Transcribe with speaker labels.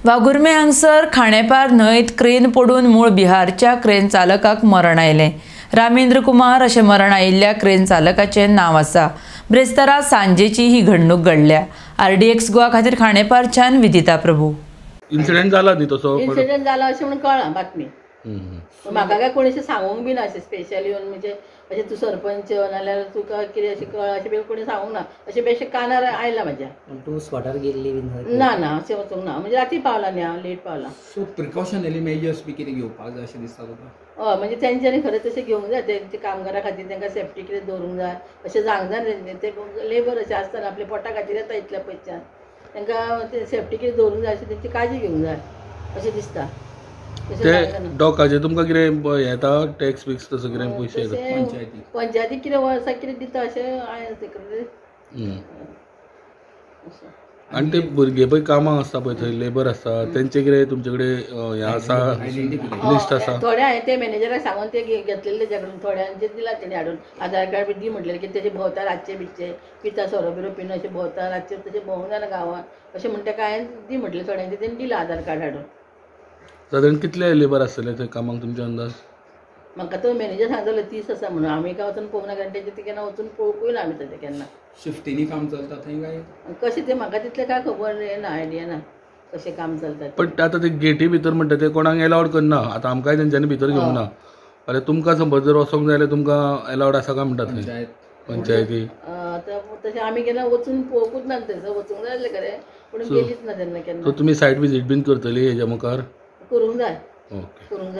Speaker 1: वाघुर्मे हांगसर खांडेपार न्हंयत क्रेन पडून मूळ बिहारच्या क्रेन चालकाक मरण आयलें. रामेंद्र कुमार अशें मरण आयिल्ल्या क्रेन चालकाचें नांव आसा. ब्रेस्तारा सांजेची ही घडणूक घडल्या. आरडीएक्स गोवा खातीर खांडेपारच्यान विदिता प्रभू.
Speaker 2: इन्सिडेंट जाला न्ही तसो?
Speaker 3: इन्सिडेंट जाला अशें म्हणून कळ्ळां बातमी. म्हाका काय कोणी अशें सांगूंक बी ना अशें स्पेशल येवन म्हणजे अशें तूं सरपंच नाल्यार तुका कितें अशें कळ्ळां अशें बी कोणी सांगूंक ना. अशें बेश्टें कानार आयलां म्हाज्या.
Speaker 4: तूं स्पॉटार गेल्ली बीन?
Speaker 3: ना ना, अशें वचूंक ना, म्हणजे राती पावला न्ही हांव, लेट पावला.
Speaker 5: सो प्रिकॉशनरी मेजर्स बी कितें घेवपाक जाय अशें दिसता तुका?
Speaker 3: हय, म्हणजे तेंच्यांनी खरें तशें घेवंक जाय. तेंच्या कामगारा खातीर तांकां सेफ्टी कितें दवरूंक जाय अशें जावंक जाय. ते लेबर अशें आसतना आपल्या पोटा खातीर येता इतल्या पयशान, तांकां ते सेफ्टी कितें दवरूंक जाय अशें तेंची काळजी घेवंक जाय अशें दिसता.
Speaker 2: ते डॉकाचे तुमकां कितें येता टॅक्स बिक्स तसो कितें पयशे येता?
Speaker 3: पंचायती कितें वर्साक कितें दिता अशें हांवें तें.
Speaker 2: आनी ते भुरगे पळय कामाक आसता पळय थंय लेबर आसता तेंचे कितें तुमचे कडेन हें आसा लिस्ट आसा?
Speaker 3: थोडे हांवें ते मॅनेजराक सांगून ते घेतलेले तेज्या कडून, थोड्यांचे दिला तेणी हाडून आधार कार्ड बी दी म्हटलें की तेजे भोंवता रातचे बिटचे पिता सोरो बिरो पिन अशें भोंवता रातचे तशें भोंवूंक जायना गांवांत अशें म्हणटा. हांवें दी म्हटलें थोड्यांचे तेणी दिलां आधार कार्ड हाडून.
Speaker 2: सादारण कितले लेबर आसतले थंय कामाक तुमचे अंदाज?
Speaker 3: म्हाका तो मॅनेजर सांगतालो 30 आसा म्हणून. आमी काय वचून पळोवंक ना कारण तेजे ते केन्ना वचून पळोवंकूय ना आमी तशें केन्ना.
Speaker 5: शिफ्टींनी काम चलता थंय काय
Speaker 3: कशें तें म्हाका तितलें काय खबर ना, आयडिया ना कशें काम चलता.
Speaker 2: पण आतां ते गेटी भितर म्हणटा ते कोणाक एलावड करना, आतां आमकांय तेंच्यांनी भितर घेवंक ना. जाल्यार तुमकां समज जर वचोंक जाय जाल्यार तुमकां एलावड आसा काय म्हणटा थंय पंचायती?
Speaker 3: आतां तशें आमी केन्ना वचून पळोवंकूच ना थंयसर, वचूंक जाय आसलें खरें पूण गेलीच ना तेन्ना केन्ना.
Speaker 2: सो तुमी सायट विजीट बीन करतली हेज्या मुखार?
Speaker 3: करूंक जाय,
Speaker 2: ओके,
Speaker 3: करूंक जाय.